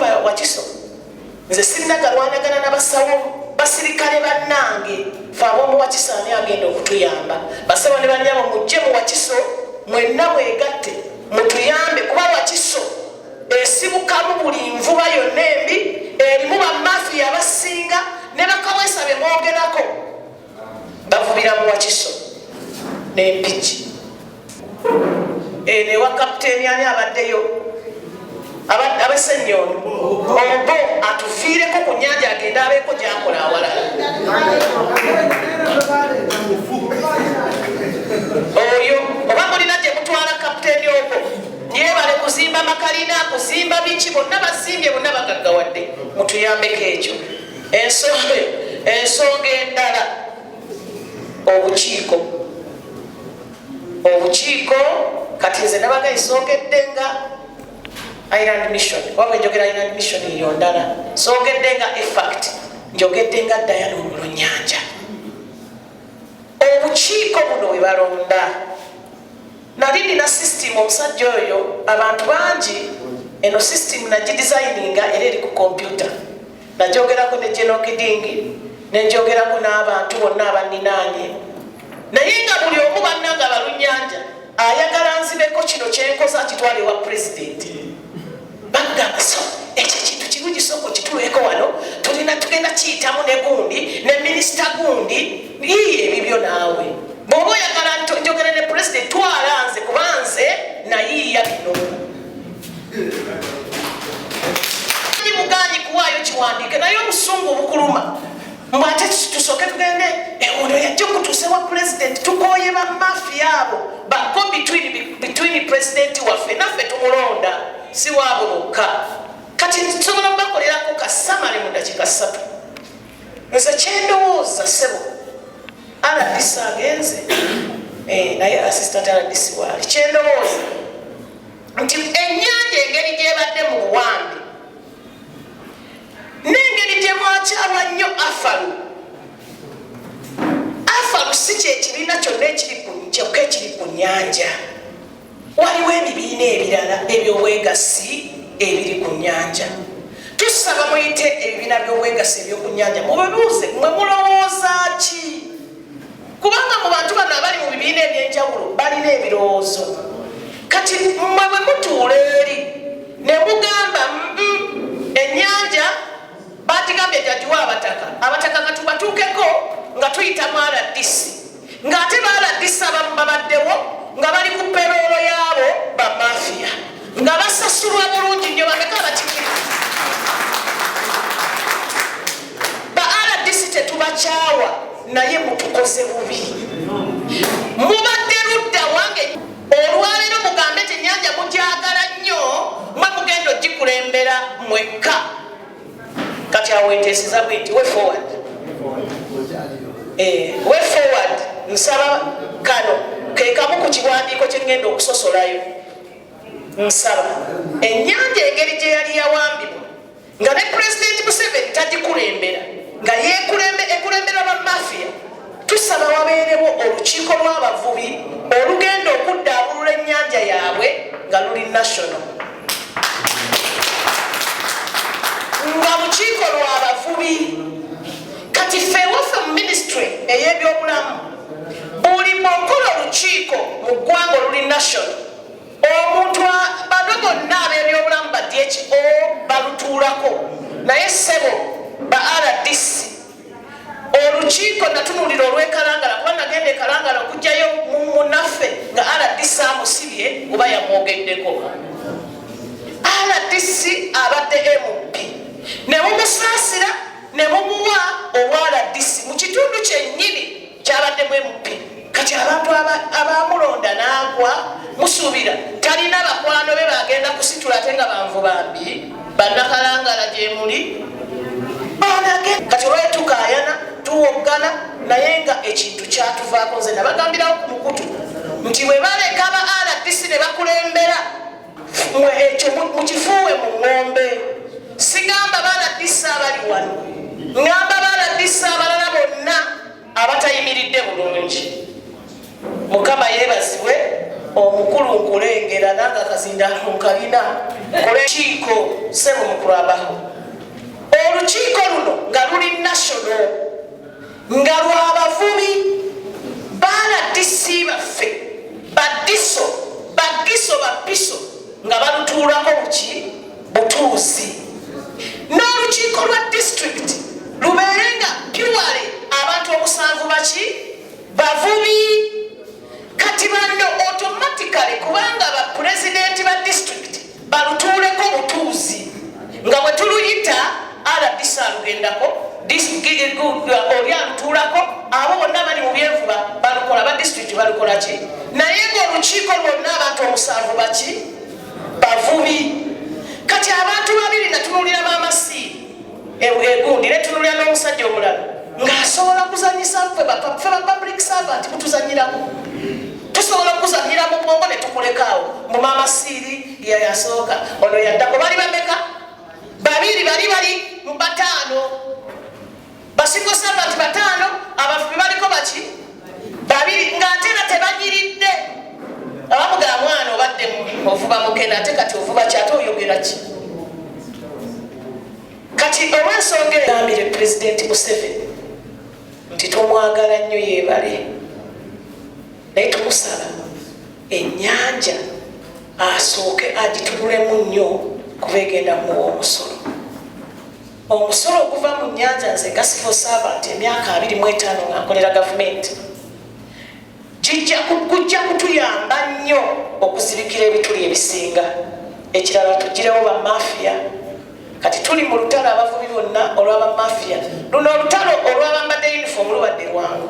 okumpa Wakiso. Nze sirina galwanagana n'abasawo basirikale bannange. Fe ab'omu Wakiso ani agenda okutuyamba? Basebo ne bannyabo, mujje mu Wakiso mwenna mwegatte mutuyambe, kuba Wakiso esibukamu buli nvuba yonna embi, erimu bamafiya abasinga ne bakaweesa be mwogerako bavubira mu Wakiso n'empiki. Eno ewa kapiteeni ani abaddeyo abesenyondo obo atuviireko ku nyanja agende abeeko gyakola awalala. Oyo oba mulina gye mutwala kapiteeni ogwo, yebale kuzimba makalina, kuzimba biki, bonna bazimbye, bonna bagaggawadde, mutuyambeko ekyo. Ensonga endala, obukiiko. Obukiiko kati nze nabaga nsogedde nga Island Mission, wabwe njogera Island Mission eyo ndala, sogedde nga effect, njogedde nga Diana Omulonyanja. Obukiiko buno bwe balonda, nali nina system, omusajja oyo abantu bangi, eno system nagidesigninga era eri ku computer, najogerako ne Jenokidingi, nenjogerako n'abantu bonna abaninaanye, naye nga buli omu bannanga Balunyanja ayagala nzibeko kino kyenkoza kitwale ewa pulezidenti. Bagamba, so ekyo ekintu kirungi, sooka okituweeko wano, tulina tugenda kiyitamu ne gundi ne minisita gundi. Yiye ebibyo naawe bw'oba oyagala njogere ne pulezidenti, twala nze, kuba nze nayiiya bino. Muganyi kuwaayo kiwandiike, naye obusungu bukuluma mbw ate tusooke tugende ono yajja okutuusa wa pulezidenti. Tukooye bamafiya abo bako between pulezidenti waffe naffe tumulonda, si waabo bokka. Kati nsobola kubakolerako kasamale mu dakiika 3. Nze kyendowooza, ssebo RDC agenze, naye assistant RDC waali, kyendowooza nti ennyanja engeri gyebadde mu buwambe n'engeri gye mwakyalwa nnyo AFALU. AFALU si kyekibiina kyonna kyokka ekiri ku nnyanja, waliwo ebibiina ebirala ebyobwegassi ebiri ku nnyanja. Tusaba muyite ebibiina by'obwegassi ebyoku nnyanja, mubibuuze mwe mulowooza ki, kubanga mu bantu bano abali mu bibiina ebyenjawulo balina ebirowoozo. Kati mmwe bwe mutuula eri ne mugamba ennyanja batigambye jagiwa abataka, abataka katubatuukeko nga tuyita mu RDC, ng'ate ba RDC abamu babaddewo nga bali ku payroll yaabo bamafiya nga basasulwa bulungi nnyo. Bameka abakikira? Ba RDC tetubakyawa, naye mutukoze bubi. Mubadde ludda wange olwaleero mugambe nti ennyanja mugyagala nnyo, mwe mugenda ogikulembera mwekka. Kati awo enteeseza bwe nti way forward, way forward, nsaba kano ke kamu ku kiwandiiko kye ŋŋenda okusosolayo. Nsaba ennyanja engeri gye yali yawambibwa nga ne pulezidenti Museveni tagikulembera, nga ekulembera bamafiya, tusaba wabeerewo olukiiko lw'abavubi olugenda okuddaabulula ennyanja yaabwe nga luli national, nga lukiiko lw'abavubi. Kati ffe ewaffe mu ministry ey'ebyobulamu, buli bw'okola olukiiko mu ggwanga oluli national, omuntu bano bonna ab'ebyobulamu ba DHO balutuulako. Naye ssebo ba RDC, olukiiko natunuulira olw'ekalangala, kuba nagenda ekalangala okugjayo munaffe nga RDC amusibye oba yamwogeddeko. RDC abadde MP ne mumusaasira ne mumuwa obwa RDC mu kitundu kyennyini kyabaddemu MP. Kati abantu abamulonda n'agwa, musuubira talina bakwano be bagenda kusitula, ate nga banvubambi bannakalangala gyemuli. Kati olwayo tukaayana tuwoggana, naye nga ekintu kyatuvaako. Nze nabagambirawo ku mukutu nti bwe baleka ba RDC ne bakulembera ekyo mukifuuwe mu ŋŋombe. Sigamba ba RDC abali wano, ŋŋamba ba RDC abalala bonna abatayimiridde bulungi. Mukama yeebazibwe, omukulu nkulengera nange akazindaalo nkalina. Olukiiko sebo mukulu abaho, olukiiko luno nga luli national, nga lwabavubi ba RDC baffe, badiso, bagiso, bapiso, nga balutuulako buki butuuzi, n'olukiiko lwa district lubeere nga purely abantu omusanvu baki bavubi. Kati bano automatically, kubanga bapulezidenti ba district balutuuleko butuuzi, nga bwe tuluyita RDC alugendako, oli alutuulako, abo bonna bali mu byenvuba balukola, ba district balukola ki, naye ngaolukiiko lwonna abantu omusanvu baki bavubi. Kati abantu babiri natunulira bamasiiri egundi, netunulira n'omusajja omulala ng'asobola kuzanyisa ffe ba public servant, mutuzanyiramu, tusobola okuzanyira mu bwongo ne tukulekaawo. Mu maama siiri yayasooka, ono yaddako, bali bameka? Babiri, bali bali bataano, ba civil servant bataano, abafubi baliko baki babiri, ng'ate era tebanyiridde. Abamugaa mwana obadde ovuba mukene, ate kati ovuba ki, ate oyogera ki? Kati olw'ensonga egambire Pulezidenti Museveni nti tomwagala nnyo, yeebale, naye tumusaba ennyanja asooke agitunulemu nnyo, kuba egenda muwa omusolo, omusolo oguva mu nnyanja. Nze nga civil servant emyaka 25 nga nkolera gavumenti, gujja kutuyamba nnyo okuzibikira ebituli ebisinga. Ekirala, tugirewo bamafiya. Kati tuli mu lutalo, abavubi bonna, olw'abamafiya. Luno olutalo olw'abambadde uniform lubadde lwangu,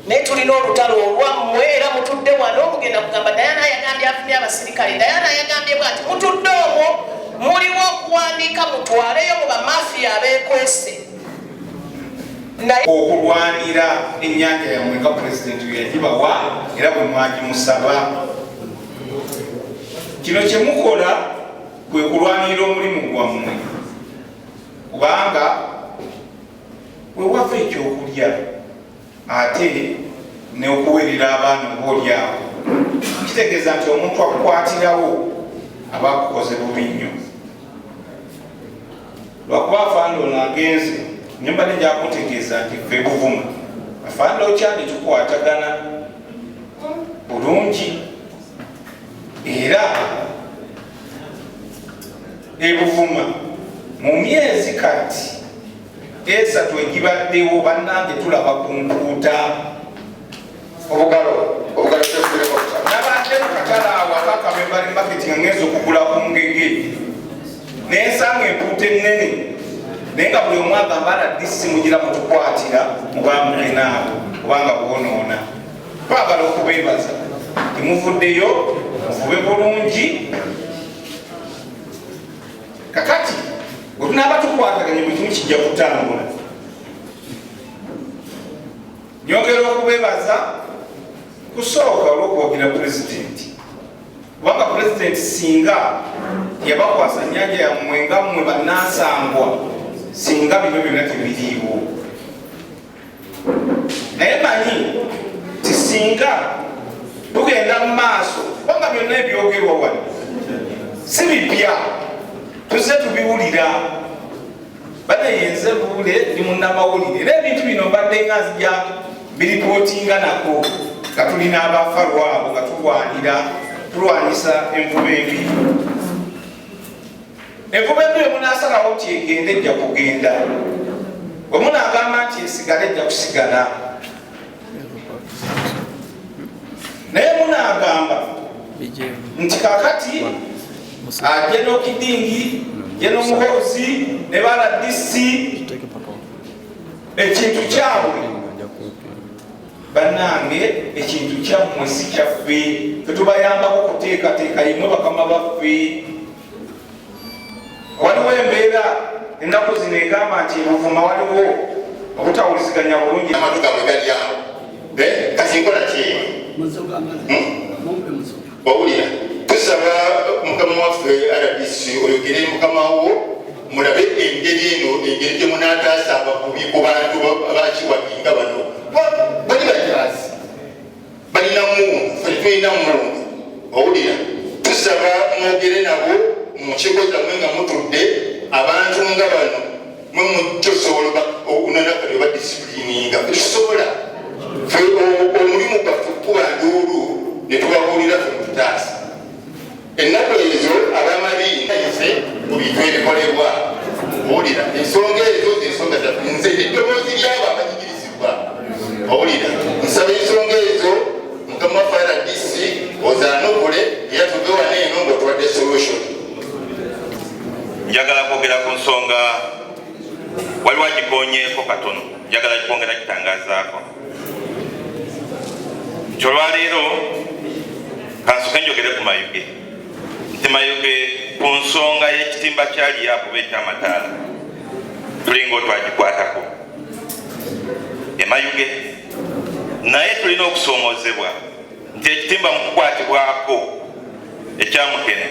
naye tulina olutalo olwammwe. Era mutudde wano mugenda kugamba Dayana yagambye avumye abasirikale, Dayana yagambye bwati. Mutudde omwo muliwo okuwandiika mutwaleyo mu bamafiya abeekwese. Naye okulwanira ennyanja yammwe nga pulezidenti we yagibawa era bwe mwagimusaba, kino kye mukola kwe kulwanirira omulimu gwammwe, kubanga wewava ekyokulya ate n'okuweerera abaana oba oli awo. Kitegeeza nti omuntu akukwatirawo aba akukoze bubi nnyo. Lwakuba afande ono agenze, nyembadde njakutegeeza nti ffe Buvuma afande okyali tukwatagana bulungi, era ebuvuma mu myezi kati 3 egibaddewo, bannange, tulaba ku mpuuta. Obugalo, obugalo tebuleko. Nabadde mu katale awo akakabembali market nga ngenza okugula ku ngege, nensanga empuuta ennene, naye nga buli omu agamba RDC mugira mutukwatira mubamukene abo kubanga bwonoona. Twagala okubeebaza timuvuddeyo muvube bulungi. Kakati bwe tunaaba tukwataganye, buli kimu kijja kutambula. Nyongera okubeebaza kusooka olw'okuwagira pulezidenti, kubanga pulezidenti singa yabakwasa nyanja yammwe nga mmwe bannansangwa, singa bino byonna tebiriiwo. Naye manyi ti singa tugenda mu maaso, kubanga byonna ebyogerwa wano si bipya, tuzze tubiwulira. Banayenze buule ndi munnamawulire, era ebintu bino mbadde nga nzija biripootinga nako nga tulina abafa lwabo nga tulwanira tulwanyisa envuba embi. Envuba embi bwe munaasalawo nti egende, ejja kugenda. Bwe munaagamba nti esigale, ejja kusigala. Naye munaagamba nti kakati General Kidingi, General Muhoozi ne ba RDC ekintu kyabwe, bannange, ekintu kyammwe si kyaffe. Fetubayambako kuteekateeka, yemwe bakama baffe. Waliwo embeera ennaku zino egamba nti ebuvuma waliwo obutawuliziganya bulungi. Amatu gaabwe gali awo. Kati nkola ki? Wawulira, tusaba mukama waffe RDC oyogere mukama wo, mulabe engeri eno, engeri gye munaataasa abavubi ku bantu bakiwaginga bano. Bali bajaasi, balina mundu, ffe tetulina mundu. Owulira, tusaba mwogere nabo. Mu nkiiko zammwe nga mutudde, abantu nga bano mwe mukyosobola onanakati oba disciplininga. Tetusobola fe, omulimu gwaffe kuba nduulu ne tubabuulira fe mututaasa. Ennaku ezo abamaliinze mu bintu ebikolebwa, owulira ensonga ezo, ensonga zaffe, nze eddoboozi lyabo abanyigirizibwa, owulira. Nsaba ensonga ezo, mukama waffe RDC, ozaanukule era tuve wano eno ng'otuwadde solution. Njagala kwogera ku nsonga waliwo agikonyeeko katono, njagala kwongera kitangazaako nti olwaleero kansoke njogere ku Mayuge, nti Mayuge ku nsonga y'ekitimba kyali akuba ekyamataala tulinga otwagikwatako emayuge, naye tulina okusoomozebwa nti ekitimba mu kukwatibwako ekyamukene,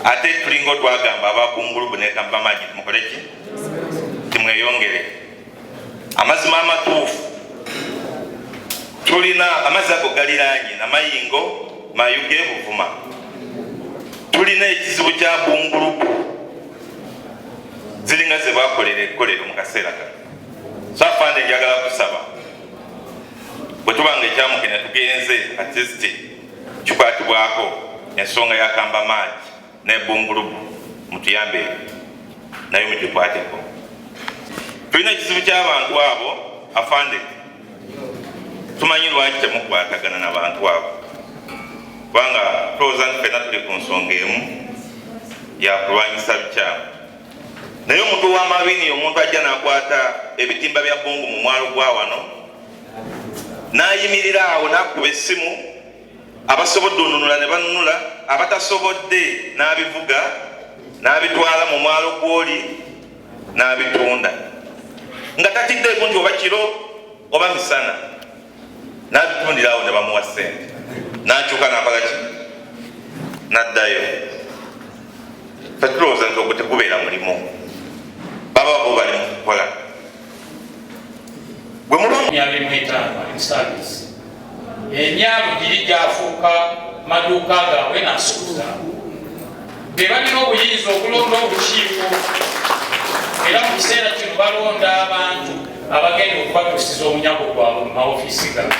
ate tulinga otwagamba ababungulubu nekamba maji mukole ki, timweyongere. Amazima amatuufu, tulina amazzi ago galiranye Namayingo, Mayuge, Buvuma. Tulina ekizibu kya bungulubu ziringa ze bakolera ekkolero mu kaseera kano. So afande, njagala kusaba, bwe tubanga ekyamukene tugenze, at least kikwatibwako, ensonga ya kamba maagi ne bungulubu mutuyambe naye mugikwateko. Tulina ekizibu ky'abantu abo. Afande, tumanyi lwaki temukwatagana n'abantu abo, kubanga tulowooza nti fenna tuli ku nsonga emu yakulwanyisa bikyamu, naye omuntu w'amabini, omuntu ajja n'akwata ebitimba bya bungu mu mwalo gwa wano n'ayimirira awo n'akuba essimu, abasobodde onunula ne banunula, abatasobodde n'abivuga n'abitwala mu mwalo gw'oli n'abitunda nga tatiddeeko nti oba kiro oba misana, n'abitundira awo ne bamuwa ssente, n'akyuka n'akola ki, n'addayo. Fe tulowooza nti ogwo tegubeera mulimu, baba bo bali mu kukola gwe muba 25 ali mu service. Emyalo giri gyafuuka maduuka gaabwe nasuuza. Be balina obuyinza okulonda obukiiko, era mu kiseera kino balonda abantu abagenda okubatuusiza omunyago gwabwe mu maofiisi gaabwe.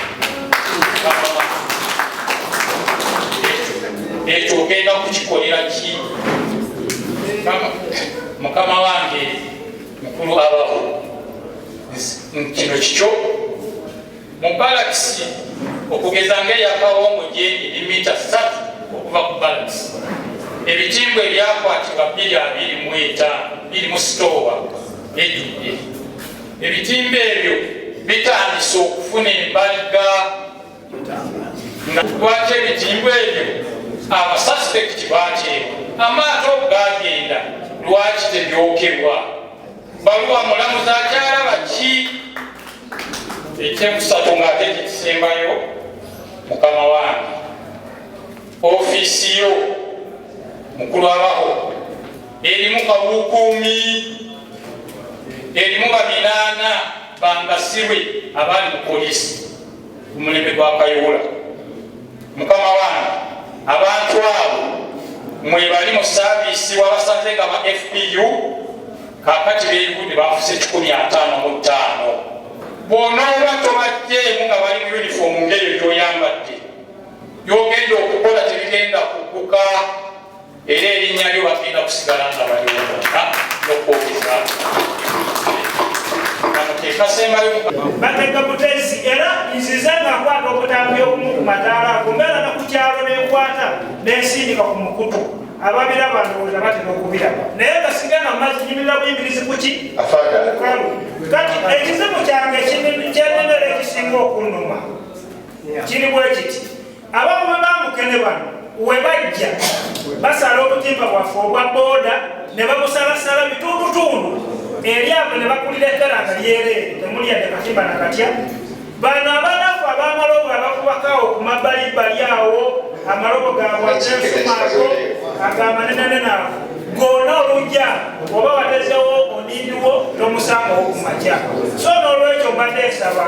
Ekyo ogenda kukikolera ki, mukama wange mukulu abaho? Kino kikyo mu balakisi, okugeza ngaeyakawongo gyendi mita 3 okuva ku balakisi, ebitimba ebyakwatibwa 225 biri mu sitoowa ejjudde. Ebitimba ebyo bitandise okufuna embaliga. Nga lwaki ebitimba ebyo abasuspect bateebwa, amaato gagenda, lwaki tebyokebwa? Baluwa mulamuzi akyalaba ki? Ekyekusatu ng'ate kyekisembayo, mukama wange, ofiisi yo mukulu abaho erimu kawukuumi, erimu baminaana bangasirwe abaali mu poliisi ku mulembe gwa Kayihura. Mukama wange, abantu abo mwebali mu service, wabasanze nga ba FPU, kakati beyugudde bafuse 155. Bw'onooba tobajjeemu nga bali mu uniform ng'eyo gy'oyambadde, byogenda okukola tebigenda kuguka, era erinnya lyo bagenda kusigala nga baliwona n'okwogeza kekasembayo. Batega butezi, era nzize nga nkwata obutambi obumu ku mataala ago, mbeera ne ku kyalo nenkwata nensindika ku mukutu. Ababiraba ndowooza batera okubiraba, naye nga sigana mu mazzi, nyimirira buyimirizi kuki bukalu. Kati ekizibu kyange kyenenera ekisinga okunnuma kiri bwe kiti: abavubi bamukene bano we bajja basala obutimba bwaffe obwa booda ne babusalasala bitundutundu, eryabwe ne bakulirekera nga lyereere, temuli yadde katimba nakatya. Bano abanafu ab'amalobo abavubakawo ku mabbalibbali awo, amalobo gaabwe agensumaako agamanenanene ago gonna, olujja oba watezewo onindiwo tomusangawo ku makya. So n'olwekyo mbadde nsaba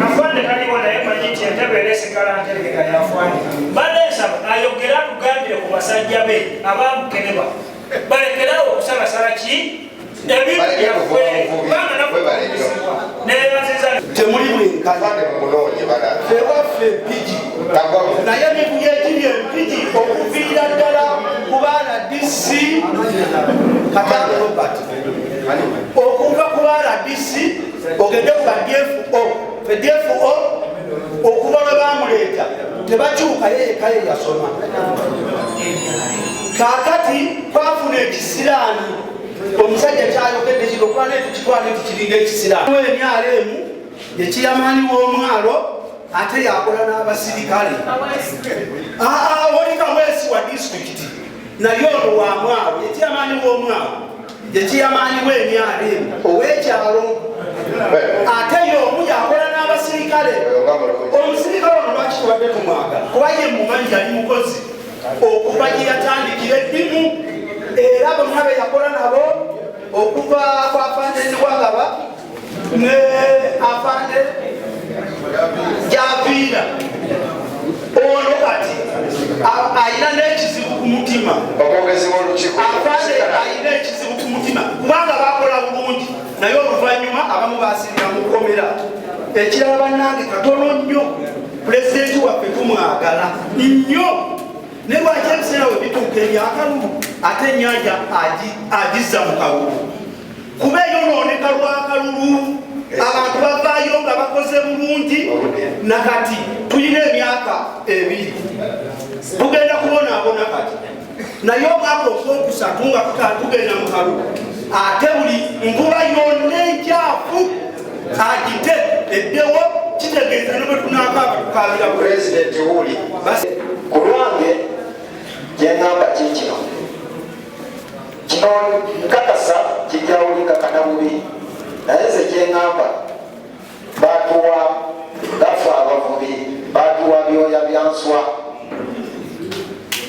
afande, taliwo naye manyi nti entebe era esigala nteregeka yafande, mbadde nsaba ayogere atugambire ku basi. basajja be abamukeneba balekerawo okusalasala ki ebintu byaffe kubanga naffe nebaziza. Temuli bwenkanya ewaffe Empigi, naye emivuyo egiri Empigi okuviira ddala ku baana DC Katanga Robert, okuva ku baana DC ogende ku ba DFO, DFO okuva lwe bamuleeta tebakyuka, ye yekka ye yasoma. Kaakati twafuna ekisiraani, omusajja kyayogedde kino okuba naye tukitwala nti kiringa ekisiraani. NRM ye chairman w'omwalo, ate yakola n'abasirikale. Oli Kaweesi wa disitulikiti, naye ono wa mwalo, ye chairman w'omwalo, ye chairman w'NRM ow'ekyalo, ate y'omu yakola n'abasirikale. Omusirikale ono lwaki tubadde tumwagala? Kuba ye mumanyi, yali mukozi okuva gye yatandikira eddimu, era bonna be yakola nabo okuva ku afande Wagaba ne afande Javiira. Ono kati ayina n'ekizibu ku mutima. Omwogezi w'olukiiko. Afande ayina ekizibu ku mutima kubanga bakola bulungi, naye oluvannyuma abamu basirira mu kkomera. Ekirala bannange, katono nnyo, pulezidenti waffe tumwagala nnyo, naye lwaki ebiseera we bituuka ebyakalulu ate ennyanja agizza mu kalulu? Kuba eyonooneka lwakalulu, abantu bavaayo nga bakoze bulungi. Nakati tulina emyaka 2 tugenda kubonaabona kati, naye omwaka ogwokusatu nga tugenda mu kalulu, ate buli nkuba yonna enkyafu agite eddewo, kitegeeza ne bwe tunaakaaba tukaabira. Pulezidenti wuuli ku lwange gyeŋŋamba kikino kino, nkakasa kijjawulikakana bubi, naye nze kyeŋŋamba, batuwa gafe abavubi, batuwa byoya bya nswa.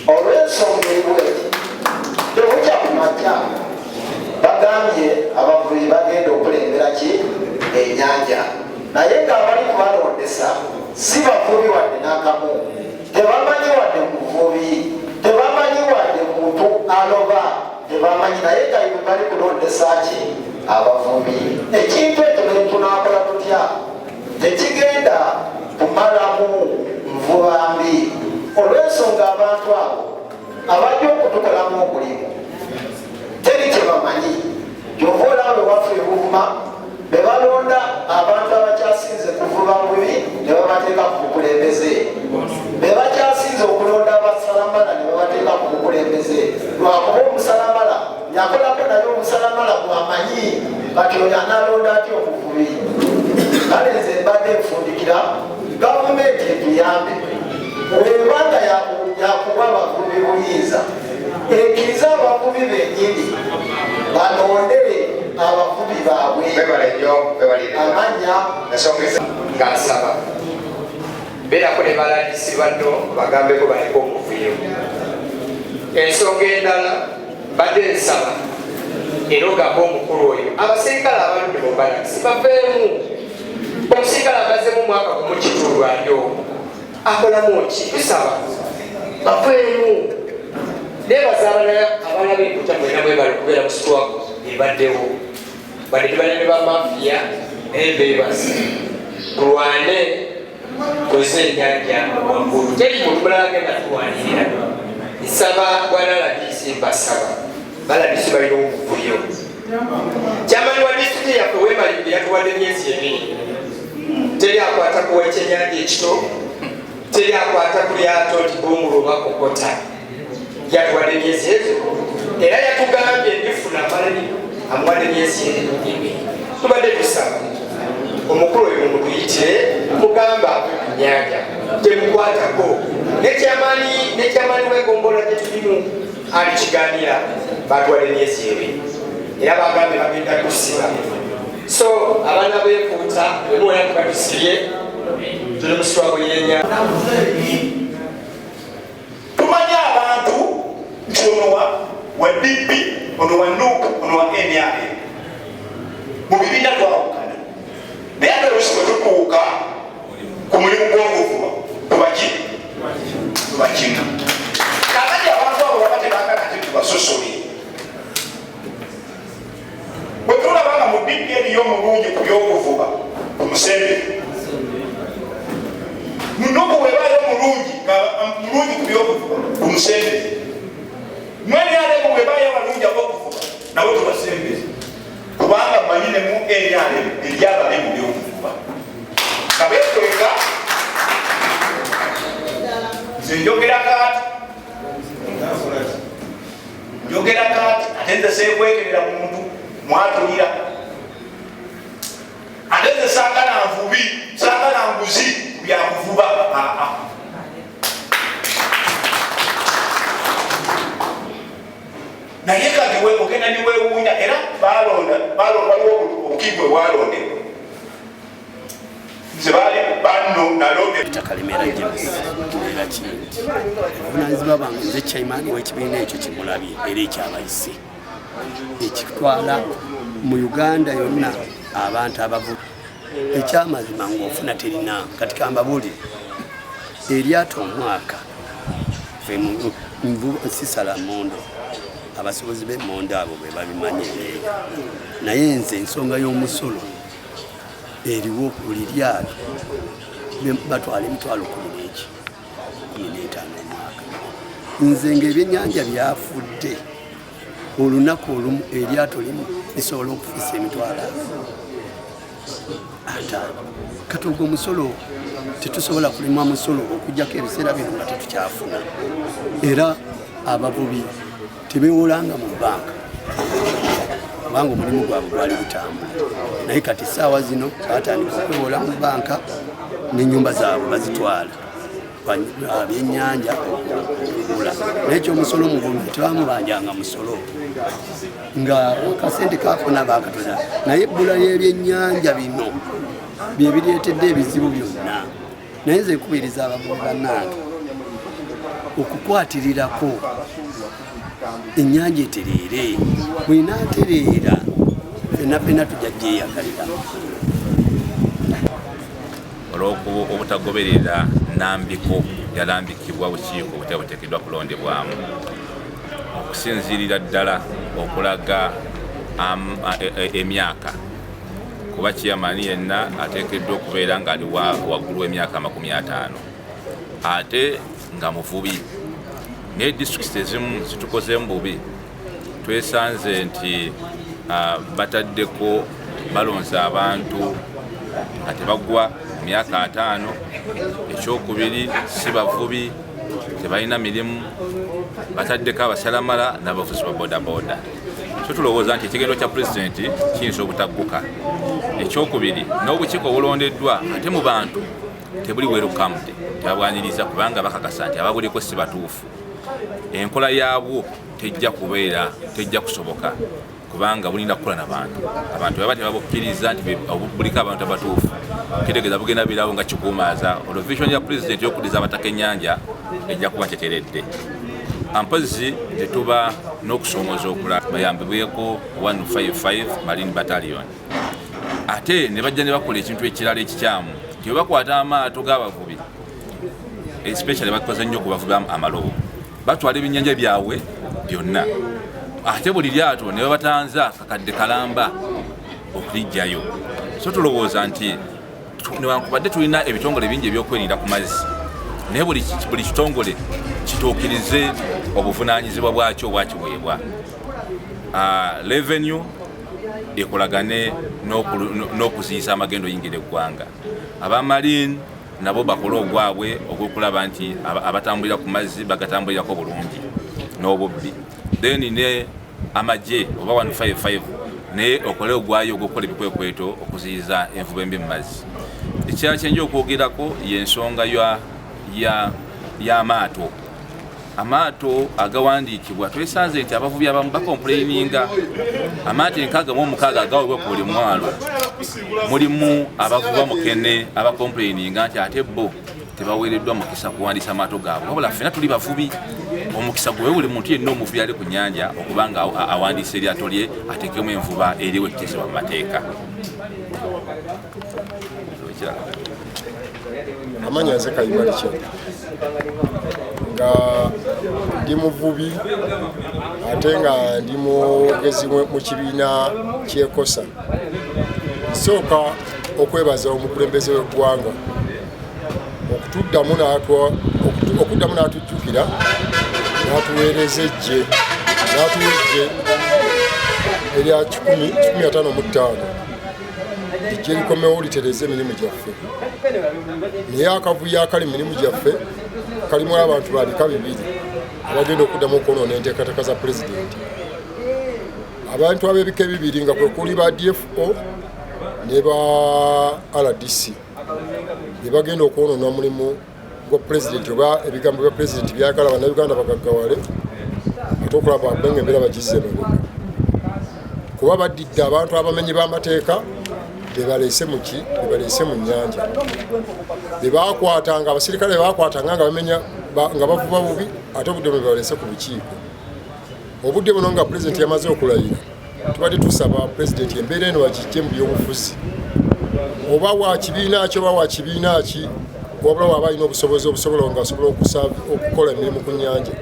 Olw'ensonga ebweti, tebukya ku makya bagambye abavubi bagenda okulembera ki ennyanja, naye ng'abali kubalondesa si bavubi wadde n'akamu. Tebamanyi wadde muvubi, tebamanyi wadde muntu aloba, tebamanyi, naye nga bali kulondesa ki abavubi. Ekintu ekyo netunakola tutya, tekigenda kumalamu nvuba mbi, olw'ensonga abantu abo abajja okutukolamu omulimu teri kyebamanyi. Kyova olaba ewaffe ebuvuma be balonda abantu abakyasinze kuvuba bubi ne babateeka ku bukulembeze, be bakyasinze okulonda abasalamala ne babateeka ku bukulembeze, lwakuba omusalamala yakolako naye omusalamala gwamanyi. Kati oyo analonda atya omuvubi? Kale nze mbadde nfundikira, gavumenti etuyambe, webanga yakuwa abavubi buyinza, ekkirize abavubi bennyini balonde abavubi baabwe. Amanya. Ng'asaba beerako ne balandisi banno bagambeko baleko omuvuyo. Ensonga endala badde nsaba era ogambe omukulu oyo, abaserikale abaludde mu balakisi baveemu. Omusirikale amazemu omwaka gumu kitundu ali omwo akolamu ki? Tusaba baveemu. Nebaza abaana b'enkuta mwena, mwebale okubeera mu struggle ebaddewo, badde tubaleme ba mafia, naye bebaza. Tulwane koze ennyanja waggulu, teri muntu mulala agenda tulwanirira. Nsaba bwana RDC, mbasaba ba RDC balina omuvuyo. Chairman wa disitulikiti yaffe wemalidde, yatuwadde emyezi 2. Teri akwata ku wekyenyanja ekito, teri akwata ku lyato nti bumulu oba kokota. Yatuwadde emyezi ezo, era yatugambye ndifuna amalani, amuwadde emyezi 2. Tubadde tusaba omukulu oyo mumutuyitire, mugamba ave ku nyanja, temukwatako. Ne chairman w'egombola gye tulimu alikiganira, batwala emyezi 2, era bagambye bagenda kusiba. So abaana b'enkuuta emuwera tubatusibye, tuli mu struggle y'enya. Tumanyi abantu nti ono wa DP, ono wa NUP, ono wa NRM. Mu bibiina twawukana, naye ate oluusi bwe tutuuka ku mulimu gw'okuvuba tubaki tubakimu. Kakati abantu abo mulungi ku byokuvuba tumusembeze. Mwenaremu bwebayo abalungi abokuvuba nabo tubasembeze, kubanga manyi ne mu NRM eri abali mu byokuvuba nga bekweka. Nze njogera kaati, njogera kaati, ate nze seekwekerera muntu mwatulira, ate nze saagala nvubi, saagala nguzi ku byakuvuba. Aa, naye kati we ogenda niwewuunya, era balonda balonda, waliwo obukiiko bwe bwalondebwa, nze baali banno nalonde. Peter Kalemera James era Kindi, obuvunanyizibwa bwange nze chairman w'ekibiina ekyo kimulabye era ekyabayise ekitwala mu Uganda yonna abantu abavubi. Ekyamazima ng'ofuna terina. Kati kambabuulire, eryato omwaka sisala mondo, abasuubuzi b'emmondo abo be babimanyi eyo, naye nze ensonga y'omusolo eriwo buli lyato batwala emitwalo kumi n'eki 15 omwaka. Nze ng'ebyennyanja byafudde, olunaku olumu eryato limu lisobola okufiisa emitwalo 50. Kati ogwo omusolo tetusobola kulima musolo okuggyako ebiseera bino nga tetukyafuna. Era abavubi tebewolanga mu banka kubanga omulimu gwabwe gwali gutambula, naye kati essaawa zino batandika okwewola mu banka n'ennyumba zaabwe bazitwala byennyanja okugula. Naye ekyomusolo omuvubi tebamubanjanga musolo, nga akasente kafuna bakatoza, naye ebbula y'ebyennyanja bino byebireetedde ebizibu byonna. Naye nze nkubiriza abavubi bannange okukwatirirako ennyanja etereere, bw'enaatereera fenna fenna tujja gyeyagalira. Olw'obutagoberera nnambiko yalambikibwa bukiiko obutya buteekeddwa kulondebwamu okusinziirira ddala okulaga emyaka, kuba chairman yenna ateekeddwa okubeera ng'ali waggulu w'emyaka 50 ate nga muvubi. Naye disitulikiti ezimu zitukozeemu bubi, twesanze nti bataddeko balonze abantu nga tebagwa mu myaka 50. Ekyokubiri, si bavubi, tebalina mirimu, bataddeko abasalamala n'abavuzi ba bodaboda. So tulowooza nti ekigendo kya pulezidenti kiyinza obutagguka. Ekyokubiri, n'obukiiko obulondeddwa ate mu bantu tebuli welcomed, tebabwaniriza, kubanga bakakasa nti ababuliko si batuufu. Enkola yaabwo tejja kubeera, tejja kusoboka, kubanga bulina kukola n'abantu. Abantu baba tebabukkiriza nti buliko abantu abatuufu, kitegeeza bugenda beerawo nga kikuumaaza. Olwo vision ya pulezidenti y'okuddiza abataka ennyanja ejja kuba teteredde. Ampozi tetuba n'okusomooza okulala, bayambibweko 155 Marine Battalion, ate ne bajja ne bakola ekintu ekirala ekikyamu nti bwe bakwata amaato g'abavubi, especially bakoze nnyo ku bavubi amalobo, batwala ebyennyanja byabwe byonna, ate buli lyato ne babatanza kakadde kalamba okulijjayo. So tulowooza nti newankubadde tulina ebitongole bingi ebyokwerinda ku mazzi, naye buli kitongole kituukirize obuvunaanyizibwa bwakyo obwakiweebwa. Revenue ekolagane n'okuziyiza amagendo oyingira eggwanga, aba marine nabo bakole ogwabwe ogw'okulaba nti abatambulira ku mazzi bagatambulirako bulungi n'obubbi, then ne amagye oba 155 naye okole ogwayo ogw'okukola ebikwekweto okuziyiza envuba embi mu mazzi. Ekirala kyenja okwogerako y'ensonga y'amaato, amaato agawandiikibwa. Twesanze nti abavubi abamu bacomplaininga amaato 66 agawebwa ku buli mwalo, mulimu abavuba mukene abacomplaininga nti ate bo tebaweereddwa mukisa kuwandiisa amaato gaabwe. Wabula ffena tuli bavubi, omukisa gwe buli muntu yenna omuvubi ali ku nnyanja okuba nga awandiisa eryato lye ateekemu envuba eriwo ekiteesebwa mu mateeka. Amanya nze Kayima Richard, nga ndi muvubi ate nga ndi mwogezi mu kibiina ky'EKOSA. Nsooka okwebaza omukulembeze w'eggwanga. Okutuddamu okuddamu n'atujjukira n'atuweereza eggye, n'atuwa eggye erya 155, lijje likomewo litereeze emirimu gyaffe. Naye akavuyo akali mu mirimu gyaffe kalimu abantu ba bika bibiri abagenda okuddamu okwonoona enteekateeka za pulezidenti. Abantu ab'ebika ebibiri nga kwe kuli ba DFO ne ba RDC be bagenda okwonoona omulimu gwa pulezidenti oba ebigambo bya pulezidenti byagala bannayuganda bagaggawale, ate okulaba benga embeera bagizze emabega, kuba baddidde abantu abamenyi b'amateeka bebaleese muki, bebaleese mu nnyanja, bebakwatanga abasirikale bebakwatanga nga bamenya nga bavuba bubi, ate obudde buno bebaleese ku bukiiko. Obudde buno nga pulezidenti yamaze okulayira, tubadde tusaba pulezidenti embeera eno bagijje mu byobufuzi, oba wa kibiina ki oba wa kibiina ki, wabula waba alina obusobozi obusobola nga asobola okukola emirimu ku nnyanja.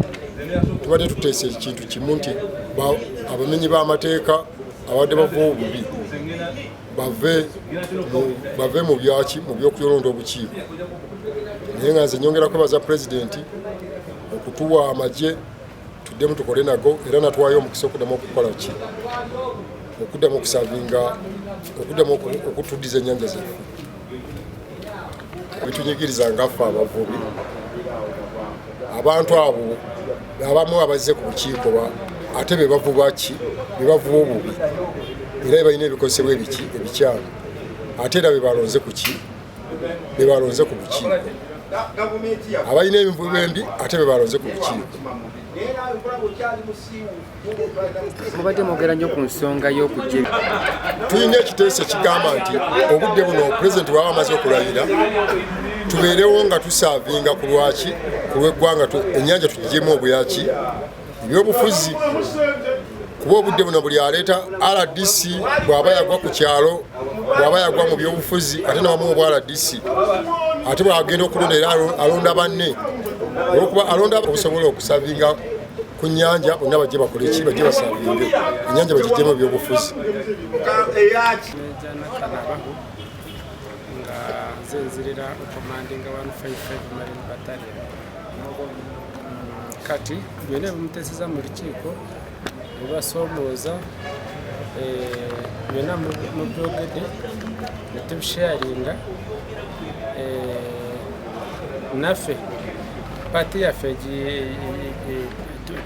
Tubadde tuteesa ekintu kimu nti abamenyi b'amateeka abadde bava obubi bave mu byaki, mu by'okuyolonda obukiiko. Naye nga nze nyongera kwebaza pulezidenti okutuwa amagye tuddemu tukole nago, era natwayo omukisa okuddamu okukola ki, okuddamu okusavinga, okuddamu okutuddiza ennyanja zaffe. Bitunyigiriza nga ffe abavubi, abantu abo abamu abazze ku bukiiko ate be bavuba ki, be bavuba obubi, era balina ebikozesebwa ebiki ebikyamu, ate era be balonze ku ki, be balonze ku bukiiko. Abalina envuba embi ate be balonze ku bukiiko. Mubadde mwogera nnyo ku nsonga y'okujja. Tulina ekiteeso ekigamba nti obudde buno pulezidenti bw'aba amaze okulayira tubeerewo nga tusaavinga ku lwaki, ku lw'eggwanga, ennyanja tugiggyemu obuyaki ebyobufuzi, kuba obudde buno buli aleeta RDC bw'aba yagwa ku kyalo, bw'aba yagwa mu byobufuzi ate nawamu obwa RDC, ate bw'agenda okulonda era alonda banne, olwokuba alonda obusobola okusavinga ku nnyanja, bonna bajje bakole ki, bajje basavinge ennyanja bagiggyemu ebyobufuzi. Nga nze nzirira okomandinga 155 Marine Battalion. Kati byonna bimuteseza mu lukiiko bibasoomooza, byonna mubyogedde ne tubisharinga, naffe paati yaffe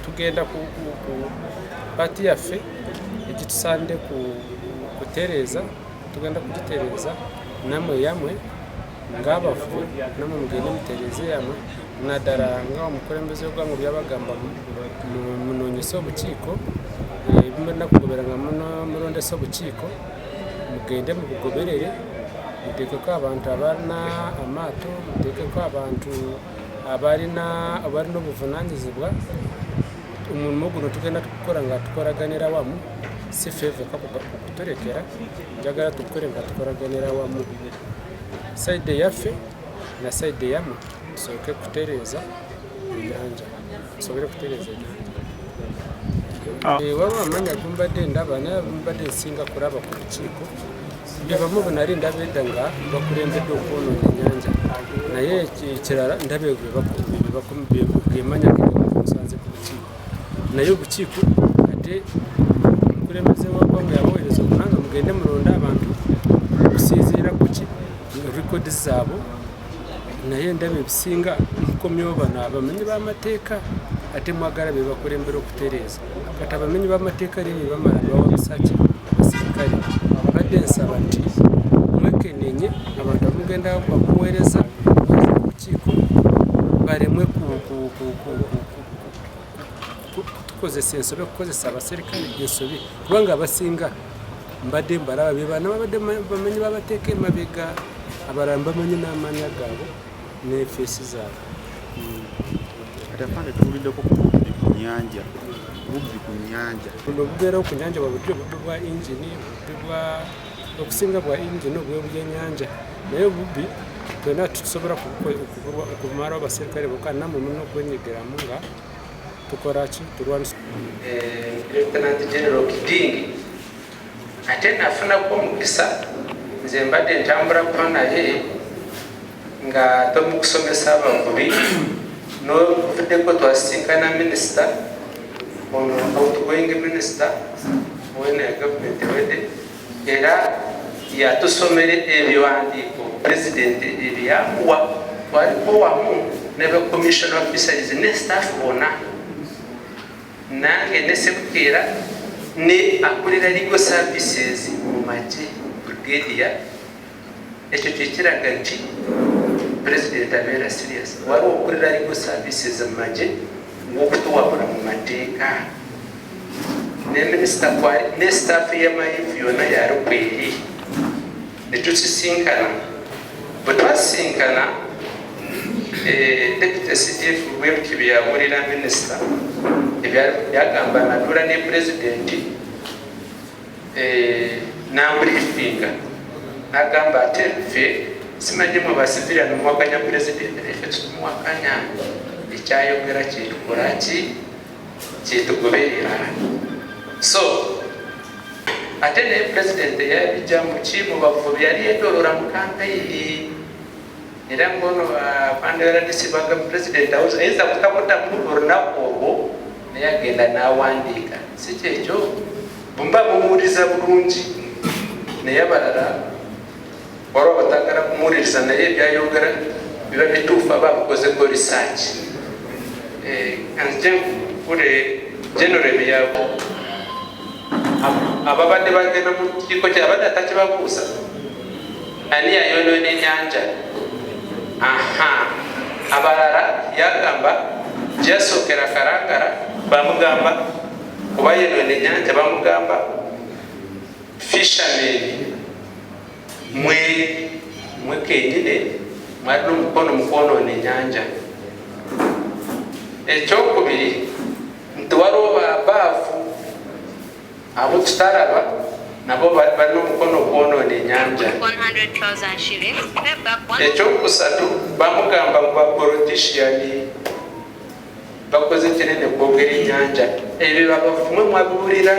tugenda ku paati yaffe egitusande kutereeza, tugenda kugitereeza namwe yamwe ng'abavubi, namwe mugende mutereeze yamwe, naddala nga omukulembeze w'eggwanga byabagamba munoonyese obukiiko, bimulina kugobera nga mulondese obukiiko, mugende mubugoberere, muteekeko abantu abalina amaato, muteekeko abantu abalina obuvunaanyizibwa. Omulimu guno tugenda tukukora nga tukoraganira wamu, si ffeveka kuturekera, njagala tukukore nga tukoraganira wamu, saidi yaffe na saidi yammwe, tusoboke kutereeza ennyanja, tusobole kutereeza ennyanja. Waliwo amanya gumbadde ndaba, naye mbadde nsinga kulaba ku lukiiko, bibamu bwe nali ndaba edda nga bakulembedde okwonoona ennyanja, naye ekirala ndaba gemanya gemusanze ku lukiiko, naye obukiiko ate omukulembeze w'eggwanga yabaweereza okunanga mugende mulonde abantu okusinziira ku ki rekodi zaabwe, naye ndaba ebisinga mukomyewo bano abamenyi b'amateeka ate mwagala be bakulembera okutereeza. Kati abamenyi b'amateeka eri bamala bawabisaki abasirikale. Mbadde nsaba nti mwekenenye abantu abamugenda bamuweereza obukiiko balemwe kutukozesa ensobi, okukozesa abaserikale ensobi, kubanga abasinga mbadde mbalaba be bano babadde bamenyi b'amateeka emabega, abalala mbamanyi n'amanya gaabwe ne feesi zaabwe. Kati afande tuwuliddeko ku bubbi ku nnyanja, bubbi ku nnyanja. Buno bubeerawo ku nnyanja bwa bulijjo, obubbi bwa yingini, obubbi bwa okusinga bwa yingini obw'ebyennyanja, naye obubbi twena tusobola okumalawo abaserikale bokka, nammwe mulina okwenyigiramu nga tukola ki, tulwanisa. Lieutenant General Kidingi ate nafunako omukisa, nze mbadde ntambulako naye Nga tomukusomesa abavubi novuddeko, twasisinkana minisita ono, outgoing minister wena ya gavumenti ewedde, era yatusomera ebiwandiiko pulezidenti ebyamuwa. Twaliko wamu ne ba commission officers ne staff bonna, nange ne Sebukeera ne akulira legal services mu magye, brigadier. Ekyo kyekiraga nti pulezidenti abeera serious. Waliwo okulira legal services mu magye ng'okutuwabula mu mateeka, ne minisita ne staff y'amayifu yonna yali kweri netusisinkana. Bwe twasisinkana, deputy CDF bwebutyo byeyawulira minisita byagamba, natula ne pulezidenti nambriefinga, nagamba ate ffe simanyi mwe basivirian muwakanya pulezidenti, naye ffe tutumuwakanya, ekyayogera kyetukola ki, kyetugoberera. So ate naye pulezidenti yabijja muki, mu bavubi, yali yetolola mu kampeyini, era ngono panderadisibaga pulezidenti ayinza kutakuddamu olunaku olwo, naye agenda n'awandiika. Si kyekyo, bwemba mumuwuliriza bulungi, naye abalala waliwo abatagala kumuwuliriza, naye ebyayogera biba bituufu, aba abikozeko research. Nzije nkule general ebyabo ababadde bagenda mu kiiko kyabadde atakibabuuza ani yayonoona ennyanja. Aha, abalala yagamba gyasookera Kalangala, bamugamba oba yonoona ennyanja, bamugamba fishermen mwe mwe kenyine mwalina omukono mu kwonoona ennyanja. Ekyokubiri nti waliwo babaavu abo tutalaba, nabo balina omukono okwonoona ennyanja. 100,000 shillings. Pay back one. Ekyokusatu bamugamba mu bapolitician bakoze kinene kwogera ennyanja. Ebyo babavumwe mwabiwulira,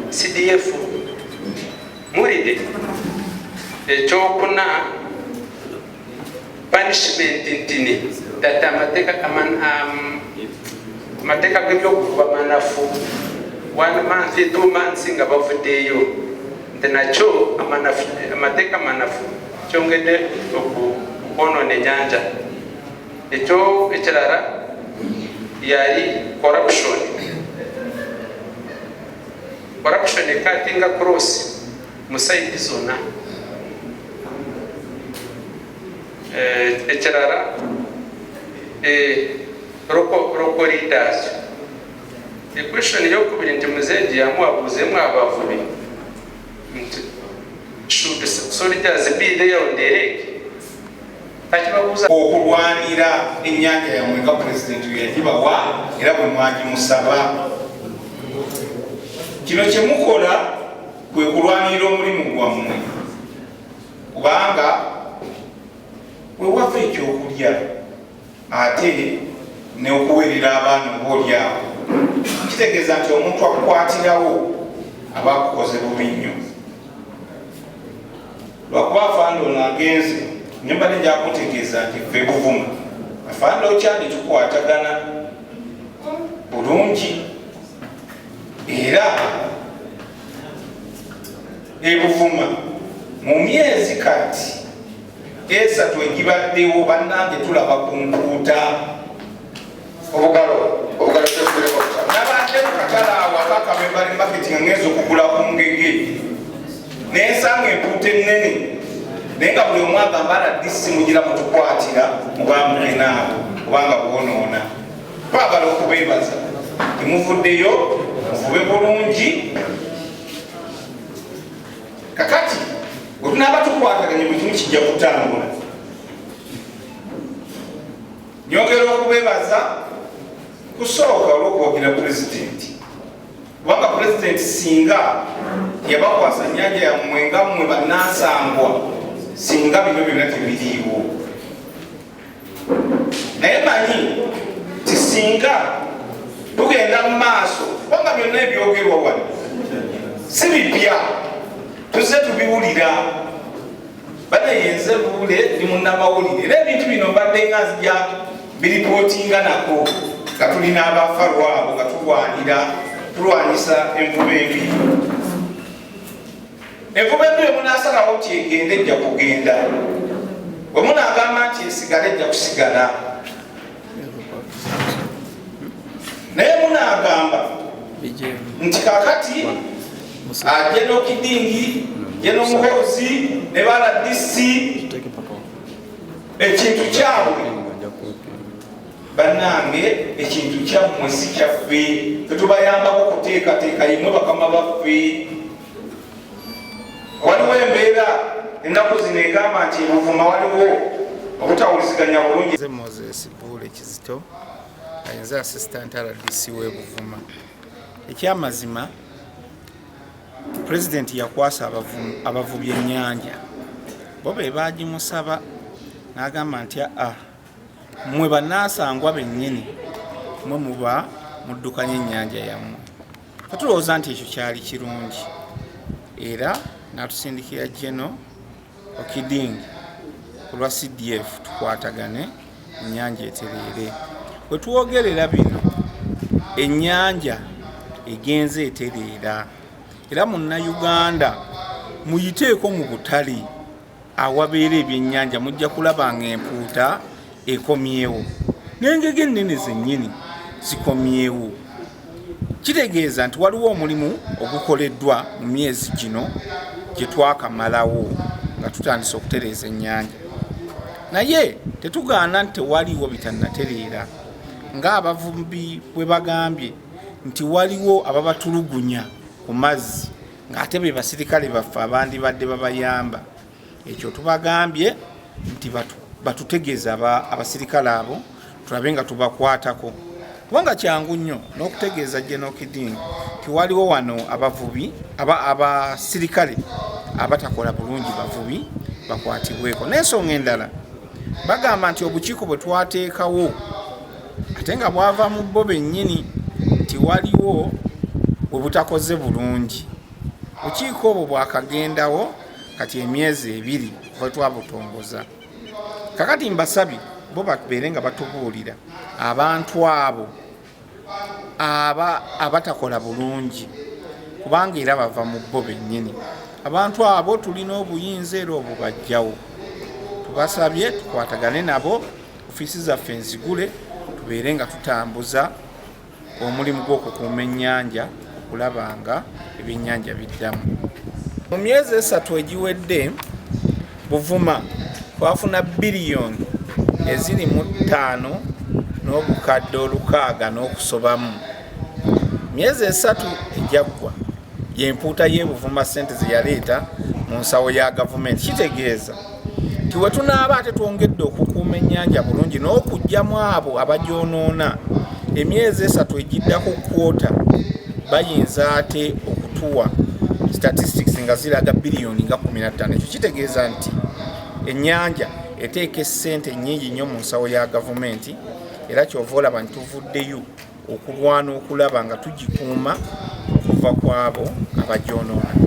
CDF mulide. Ekyokuna, punishment ntini that amateeka g'ebyokuvuba manafu, one month, 2 months nga bavuddeyo, nti nakyo amateeka manafu, kyongedde okwonoona ennyanja. Ekyo ekirala yali corruption. Corruption ecuttinga cross mu side zonna. Ekirala, local leaders. Equation eyokubiri nti muzeegi yamuwabuuzemu abavubi nti should soldiers be there on the lake? Takibabuuza. Okulwanira ennyanja yammwe nga pulezidenti we yagibawa era bwe mwagimusaba, kino kye mukola kwe kulwanirira omulimu gwammwe, kubanga wewava ekyokulya ate n'okuweerera abaana oba oliawo. Kitegeeza nti omuntu akukwatirawo aba akukoze bubi nnyo, lwakuba afande ono agenze nyembadde njakutegeeza nti ffe Buvuma, afande okyali tukwatagana bulungi, era ebuvuma mu myezi kati 3 egibaddewo, bannange, tulaba ku mpuuta. Obugalo, obugalo tebuleko. Nabadde mukatale awaka Kabembali Market nga ngenza okugula ku ngege, nensanga empuuta ennene, naye nga buli omu agamba RDC mugira mutukwatira mubamugenaabo kubanga bwonoona. Twagala okubeebaza temuvuddeyo muvube bulungi. Kakati bwe tunaaba tukwataganye, buli kimu kijja kutambula. Nyongera okubeebaza kusooka olw'okuwagira pulezidenti, kubanga pulezidenti singa yabakwasa nyanja yammwe nga mmwe bannansangwa, singa bino byonna tebiriiwo. Naye manyi ti singa tugenda mu maaso, kubanga byonna ebyogerwa wano si bipya, tuzze tubiwulira. Bane yenze Buule, ndi munnamawulire era ebintu bino mbadde nga nzija biripootinga nako nga tulina abafalu abo nga tulwanira tulwanyisa envuba embi. Envuba embi bwe munaasalawo nti egende ejja kugenda, bwe munaagamba nti esigale ejja kusigala, naye munaagamba nti kakati General Kidingi, General Muhoozi ne ba RDC ekintu kyabwe. Bannange, ekintu kyammwe si kyaffe, tetubayambako kuteekateeka, yemwe bakama baffe. Waliwo embeera ennaku zino egamba nti Buvuma waliwo obutawuliziganya bulungi. Nze Moses Buule Kizito, nze assistant RDC w'e Buvuma. Ekyamazima pulezidenti yakwasa abavubi ennyanja, bo be baagimusaba n'agamba nti aa mmwe bannansangwa bennyini mwe muba muddukanya ennyanja yammwe. Tetulowooza nti ekyo kyali kirungi, era n'atusindikira General Okiding ku lwa CDF tukwatagane ennyanja etereere. We twogerera bino ennyanja egenze etereera, era Munnayuganda muyiteeko mu butale awabeera ebyennyanja mujja kulaba ng'empuuta ekomyewo n'engege ennene zennyini zikomyewo. Kitegeeza nti waliwo omulimu ogukoleddwa mu myezi gino gye twakamalawo nga tutandise okutereeza ennyanja, naye tetugaana nti tewaliwo bitannatereera ng'abavubi bwe bagambye nti waliwo ababatulugunya ku mazzi ng'ate be basirikale baffe abandibadde babayamba. Ekyo tubagambye nti batutegeeze abasirikale abo tulabe nga tubakwatako, kubanga kyangu nnyo n'okutegeeza General Kiding nti waliwo wano abavubi abasirikale abatakola bulungi bavubi bakwatibweko. N'ensonga endala bagamba nti obukiiko bwe twateekawo ate nga bwava mu bo bennyini nti waliwo bwe butakoze bulungi. Obukiiko obwo bwakagendawo kati emyezi 2 kuva twabutongoza. Kakati mbasabye bo babeere nga batubuulira abantu abo abatakola bulungi, kubanga era bava mu bo bennyini. Abantu abo tulina obuyinza era obubajjawo. Tubasabye tukwatagane nabo, ofiisi zaffe nzigule, tubeere nga tutambuza omulimu gw'okukuuma ennyanja okulaba nga ebyennyanja biddamu. Mu myezi 3 egiwedde Buvuma twafuna biliyoni eziri mu 5 n'obukadde 600 n'okusobamu. Myezi 3 ejaggwa y'empuuta y'e Buvuma ssente ze yaleeta mu nsawo ya gavumenti. Kitegeeza nti we tunaaba ate twongedde okukuuma ennyanja bulungi n'okuggyamu abo abagyonoona, emyezi 3 egiddako kwota bayinza ate okutuwa statistics nga ziraga biliyoni nga 15. Ekyo kitegeeza nti ennyanja eteeka essente nnyingi nnyo mu nsawo ya gavumenti, era kyova olaba nti tuvuddeyo okulwana okulaba nga tugikuuma okuva ku abo abagyonoona.